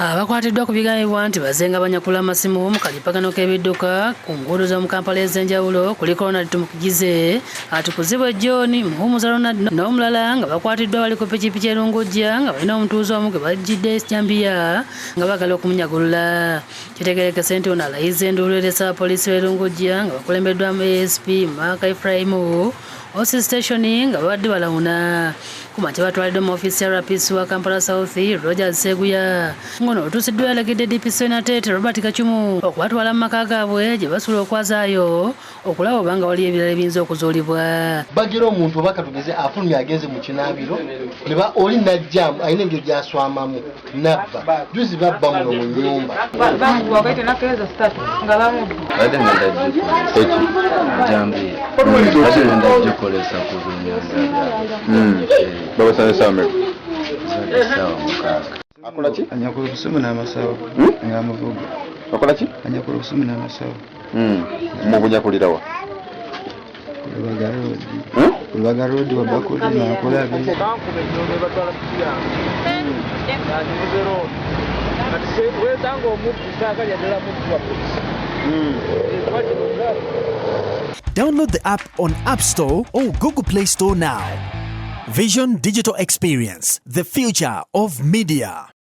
Abakwatiddwa ku bigambibwa nti bazenga banyakula amasimu mu kalipagano k'ebidduka ku nguudo z'omu Kampala ez'enjawulo kuliko Ronald Tumukugize, Atukuzibwe John, Muhumuza Ronald n'omulala nga bakwatiddwa bali ku pikipiki e Lungujja nga balina omutuuze omu gwe bajjidde ejjambiya nga baagala okumunyagulula. Kitegeerekese nti ono alayiza enduulu eri Ssaabapoliisi w'e Lungujja nga bakulembeddwamu ASP Mark Ephraim OC Station nga babadde balawuna. Ku makya batwaliddwa mu ofiisi ya RPC wa Kampala South Rogers Seguya ng'ono olutuusiddwa yalagidde DPC Nateete Robert Kacumu okubatwala mu maka gaabwe gye basula okwazaayo okulaba oba nga waliyo ebirala ebiyinza okuzuulibwa. Bagira omuntu oba katugeze afulumye agenze mu kinaabiro ne ba oli najja alina engeri gy'aswamamu nabba juzi babba muno mu nnyumba. Badde ngenda gikozesa jambiya, badde ngenda gikozesa ku byenyanja byabwe. Babasanze saawa meka? Zadde 6:00. Akola ki? Anyakula obusimu n'amasawo ng'amuvuga. Akola ki? Anyakula obusimu n'amasawo. Mubunyakulirawa? Ku Lubaga Road. Ku Lubaga Road wa Bakuli n'akola bi. Download the app on App Store or Google Play Store now. Vision Digital Experience, the future of media.